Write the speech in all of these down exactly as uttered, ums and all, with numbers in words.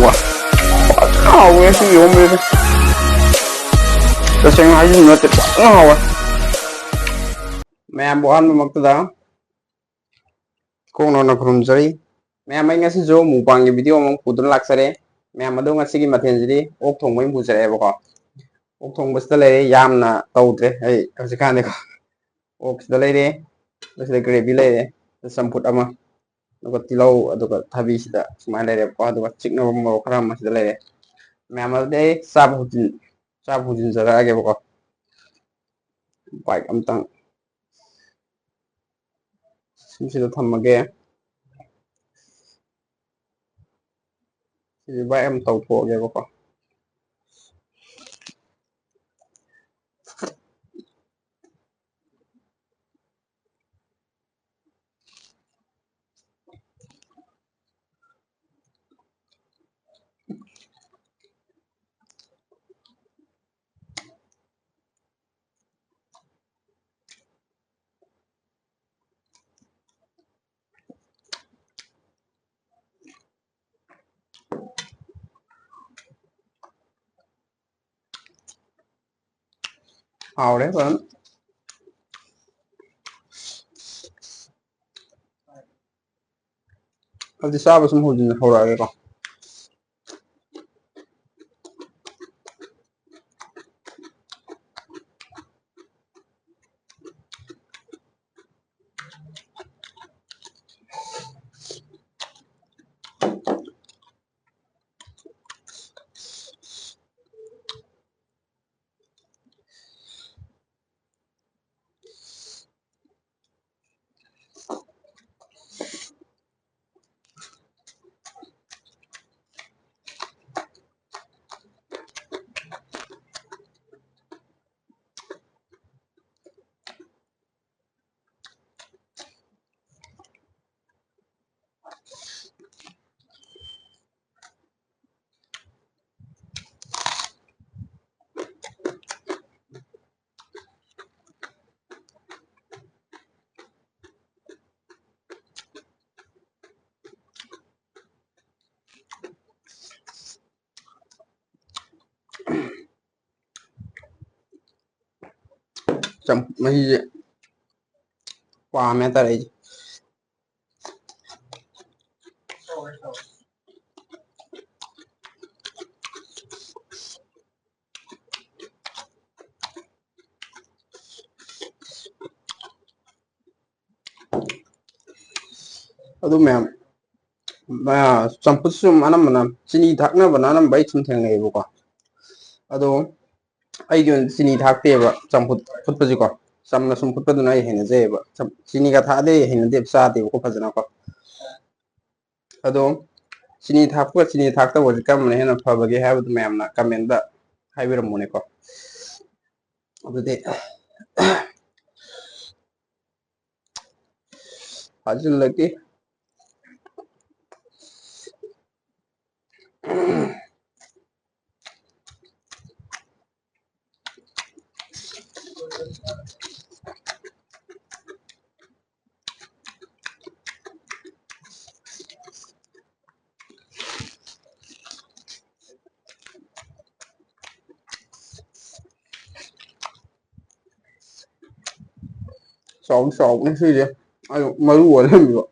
ꯋꯥ, ꯐꯖꯅ ꯍꯥꯎꯋꯦ ꯉꯁꯤꯒꯤ ꯏꯔꯣꯝꯕꯁꯤꯗꯤ꯫ ꯇꯁꯦꯡꯅ ꯍꯥꯏꯖꯤꯟꯕ ꯅꯠꯇꯦ, ꯐꯖꯅ ꯍꯥꯎꯋꯦ꯫ ꯃꯌꯥꯝꯕꯨ ꯑꯍꯥꯟꯕꯃꯛꯇꯗ ꯈꯣꯡ ꯅꯧꯅ ꯈꯨꯔꯨꯝꯖꯔꯤ꯫ ꯃꯌꯥꯝ, ꯑꯩ ꯉꯁꯤꯁꯨ ꯃꯨꯛꯕꯥꯡꯒꯤ video ꯑꯃ ꯄꯨꯗꯨꯅ ꯂꯥꯛꯆꯔꯦ꯫ ꯃꯌꯥꯝ, ꯑꯗꯣ ꯉꯁꯤꯒꯤ ꯃꯊꯦꯜꯁꯤꯗꯤ ꯑꯣꯛ ꯊꯣꯡꯕ ꯑꯣꯏꯅ ꯄꯨꯖꯔꯛꯑꯦꯕꯀꯣ꯫ ꯑꯣꯛ ꯊꯣꯡꯕꯁꯤꯗ ꯂꯩꯔꯦ, ꯌꯥꯝꯅ ꯇꯧꯗ꯭ꯔꯦ ꯑꯩ ꯍꯧꯖꯤꯛꯀꯥꯟꯗꯤꯀꯣ꯫ ꯑꯣꯛꯁꯤꯗ ꯂꯩꯔꯦ, ꯑꯁꯤꯗ gravy ꯂꯩꯔꯦ, ꯆꯝꯐꯨꯠ ꯑꯃ, ꯑꯗꯨꯒ ꯇꯤꯜꯍꯧ, ꯑꯗꯨꯒ ꯊꯕꯤꯁꯤꯗ ꯁꯨꯃꯥꯏꯅ ꯂꯩꯔꯦꯕꯀꯣ꯫ ꯑꯗꯨꯒ ꯆꯤꯛꯅꯕ ꯃꯣꯔꯣꯛ ꯈꯔ ꯑꯃ ꯁꯤꯗ ꯂꯩꯔꯦ꯫ ꯃꯌꯥꯝ, ꯑꯗꯨꯗꯤ ꯑꯩ ꯆꯥꯕ ꯍꯧꯖꯤꯟ-, ꯆꯥꯕ ꯍꯧꯖꯤꯟꯖꯔꯛꯑꯒꯦꯕꯀꯣ꯫ Bite ꯑꯝꯇꯪ ꯁꯤꯁꯤꯗ ꯊꯝꯃꯒꯦ꯫ ꯁꯤꯁꯦ bite ꯑꯃ ꯇꯧꯊꯣꯛꯑꯒꯦꯕꯀꯣ꯫ ꯍꯥꯎꯔꯦ ꯐꯖꯅ꯫ ꯑꯗꯨꯗꯤ ꯆꯥꯕ ꯁꯨꯝ ꯍꯧꯖꯤꯟ-, ꯍꯧꯔꯛꯑꯒꯦꯀꯣ꯫ ꯆꯝ-, ꯃꯍꯤꯁꯦ ꯄꯥꯝꯃꯦ ꯍꯥꯏꯇꯥꯔꯦ ꯑꯩꯁꯦ꯫ ꯑꯗꯨ ꯃꯌꯥꯝ, ꯃ-, ꯆꯝꯐꯨꯠꯁꯨ ꯑꯅꯝꯕꯅ ꯆꯤꯅꯤ ꯊꯥꯛꯅꯕꯅ ꯑꯅꯝꯕ ꯑꯩ ꯁꯨꯝ ꯊꯦꯡꯅꯩꯌꯦꯕꯀꯣ꯫ ꯑꯗꯣ ꯑꯩꯒꯤ ꯑꯣꯏꯅ ꯆꯤꯅꯤ ꯊꯥꯛꯇꯦꯕ ꯆꯝꯐꯨꯠ ꯐꯨꯠꯄꯁꯤꯀꯣ꯫ ꯆꯝꯅ ꯁꯨꯝ ꯐꯨꯠꯄꯗꯨꯅ ꯑꯩ ꯍꯩꯅꯖꯩꯌꯦꯕ꯫ ꯆꯝ-, ꯆꯤꯅꯤꯒ ꯊꯥꯛꯑꯗꯤ ꯑꯩ ꯍꯩꯅꯗꯦꯕ, ꯆꯥꯗꯦꯕꯀꯣ ꯐꯖꯅꯀꯣ꯫ ꯑꯗꯣ ꯆꯤꯅꯤ ꯊꯥꯛꯄꯒ ꯆꯤꯅꯤ ꯊꯥꯛꯇꯕꯁꯦ ꯀꯔꯝꯕꯅ ꯍꯦꯟꯅ ꯐꯕꯒꯦ ꯍꯥꯏꯕꯗꯨ ꯃꯌꯥꯝꯅ comment ꯍꯥꯏꯕꯤꯔꯝꯃꯨꯅꯦꯀꯣ꯫ ꯑꯗꯨꯗꯤ ꯐꯥꯖꯤꯜꯂꯒꯦ꯫ ꯆꯥꯎꯗꯤ ꯆꯥꯎꯕꯅꯦ ꯁꯤꯁꯦ꯫ ꯑꯗꯨ ꯃꯔꯨ ꯑꯣꯏ ꯂꯩꯔꯝꯃꯤꯕ꯫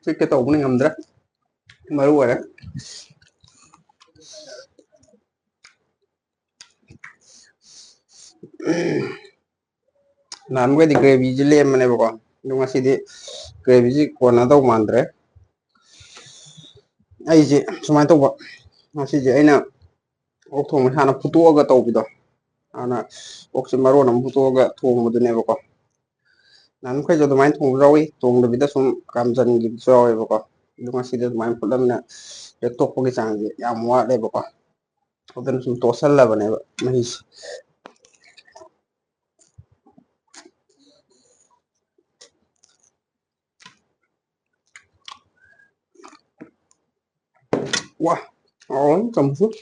ꯆꯤꯛꯀꯦ ꯇꯧꯕꯅꯤ, ꯉꯝꯗ꯭ꯔꯦ꯫ ꯃꯔꯨ ꯑꯣꯏꯔꯦ꯫ ꯅꯍꯥꯟꯃꯈꯩꯗꯤ ꯒ꯭ꯔꯦꯚꯤꯁꯦ ꯂꯦꯝꯕꯅꯦꯕꯀꯣ, ꯑꯗꯣ ꯉꯁꯤꯗꯤ ꯒ꯭ꯔꯦꯚꯤꯁꯤ ꯀꯣꯟꯅꯗꯧ ꯃꯥꯟꯗ꯭ꯔꯦ꯫ ꯑꯩꯁꯦ ꯁꯨꯃꯥꯏꯅ ꯇꯧꯕ, ꯉꯁꯤꯁꯦ ꯑꯩꯅ ꯑꯣꯛ ꯊꯣꯡꯕꯁꯦ ꯍꯥꯟꯅ ꯐꯨꯠꯇꯣꯛꯑꯒ ꯇꯧꯕꯤꯗꯣ, ꯍꯥꯟꯅ ꯑꯣꯛꯁꯦ ꯃꯔꯣꯟ ꯑꯃ ꯐꯨꯠꯇꯣꯛꯑꯒ ꯊꯣꯡꯕꯗꯨꯅꯦꯕꯀꯣ꯫ ꯅꯍꯥꯟꯃꯈꯩꯁꯨ ꯑꯗꯨꯃꯥꯏꯅ ꯊꯣꯡꯕꯁꯨ ꯌꯥꯎꯏ, ꯊꯣꯡꯗꯕꯤꯗ ꯁꯨꯝ ꯀꯥꯝꯖꯟꯈꯤꯕꯁꯨ ꯌꯥꯎꯋꯦꯕꯀꯣ꯫ ꯑꯗꯣ ꯉꯁꯤꯗꯤ ꯑꯗꯨꯃꯥꯏꯅ ꯐꯨꯠꯂꯝꯅꯤꯅ ꯂꯦꯛꯊꯣꯛꯄꯒꯤ ꯆꯥꯡꯁꯦ ꯌꯥꯝ ꯋꯥꯠꯂꯦꯕꯀꯣ꯫ ꯑꯗꯨꯅ ꯁꯨꯝ ꯇꯣꯠꯁꯜꯂꯕꯅꯦꯕ ꯃꯍꯤꯁꯦ꯫ ꯋꯥ, ꯍꯥꯎꯔꯅꯤ ꯆꯝꯐꯨꯠ꯫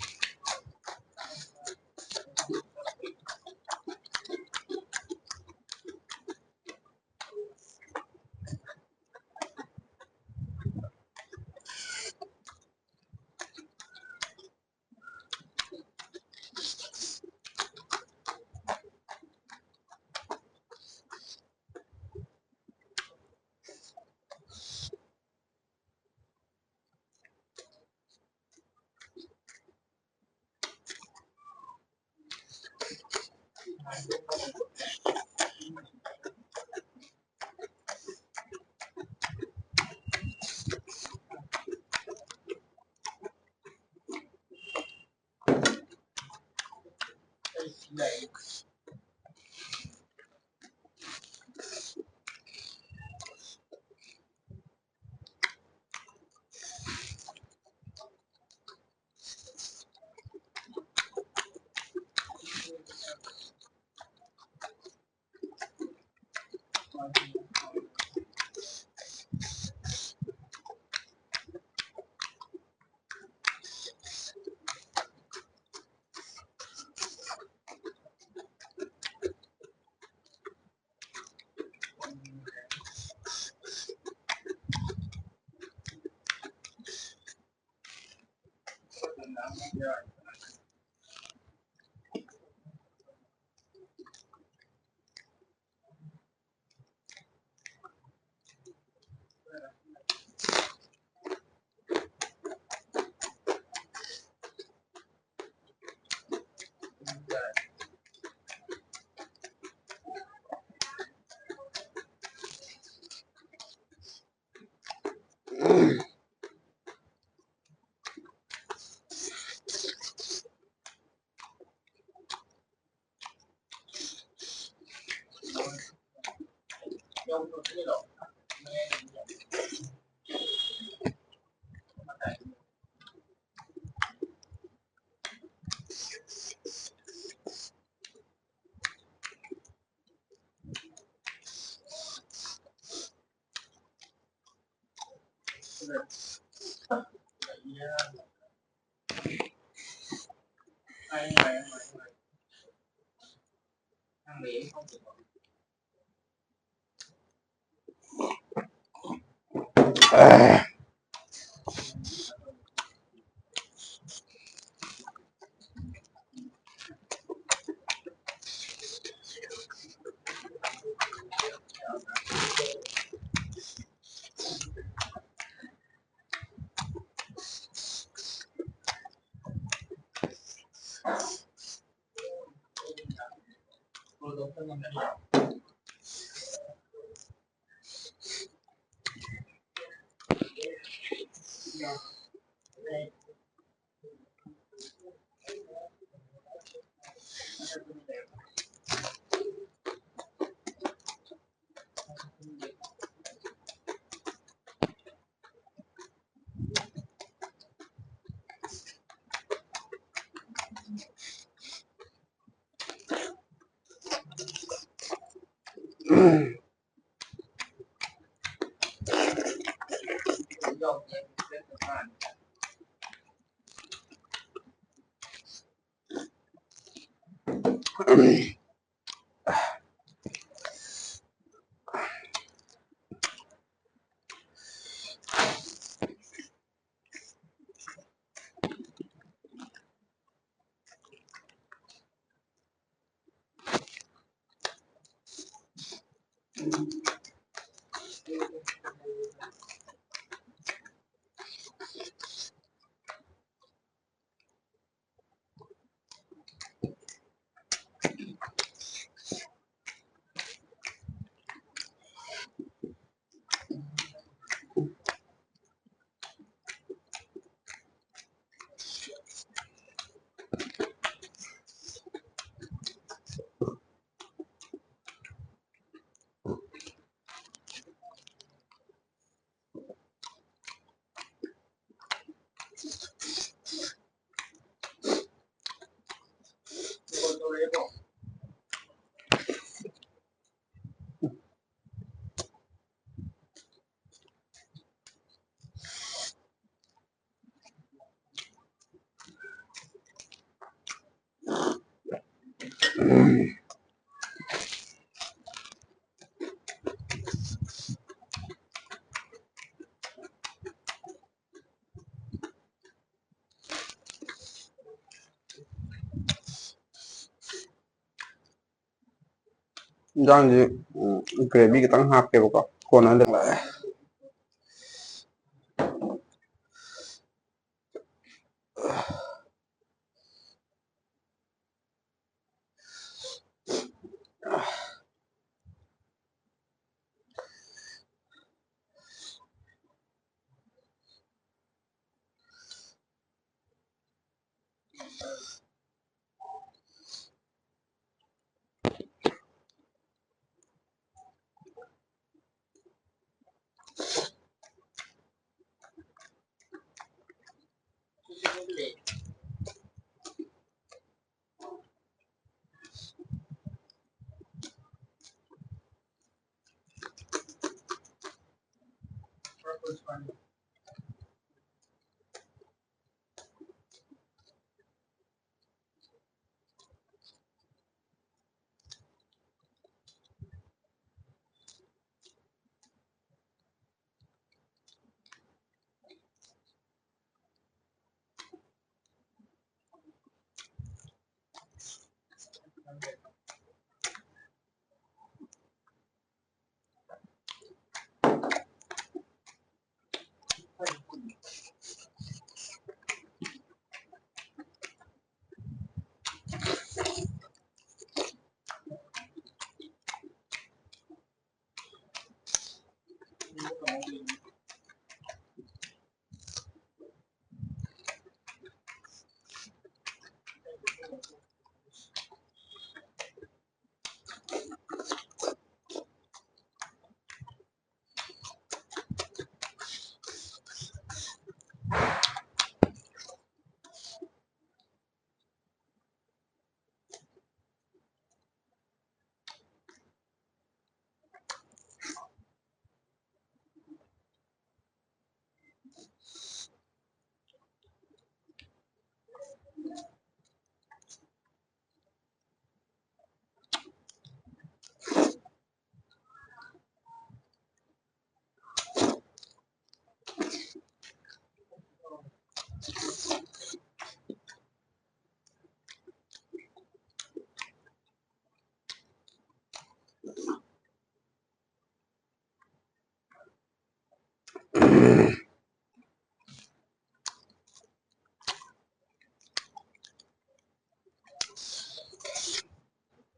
ꯏꯟꯖꯥꯡꯁꯤ, ꯎꯝ, gravy ꯈꯤꯇꯪ ꯍꯥꯞꯀꯦꯕꯀꯣ, ꯀꯣꯟꯅ ꯂꯥꯛꯑꯦ꯫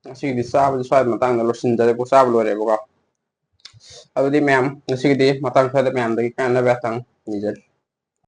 ꯉꯁꯤꯒꯤꯗꯤ ꯆꯥꯕꯁꯦ ꯁ꯭ꯋꯥꯏ ꯃꯇꯥꯡꯗ ꯂꯣꯏꯁꯤꯟꯖꯔꯦꯀꯣ, ꯆꯥꯕ ꯂꯣꯏꯔꯦꯕꯀꯣ꯫ ꯑꯗꯨꯗꯤ ꯃꯌꯥꯝ, ꯉꯁꯤꯒꯤꯗꯤ ꯃꯇꯥꯡ ꯁ꯭ꯋꯥꯏꯗ ꯃꯌꯥꯝꯗꯒꯤ ꯀꯥꯏꯅꯕ ꯌꯥꯊꯪ ꯅꯤꯖꯔꯤ꯫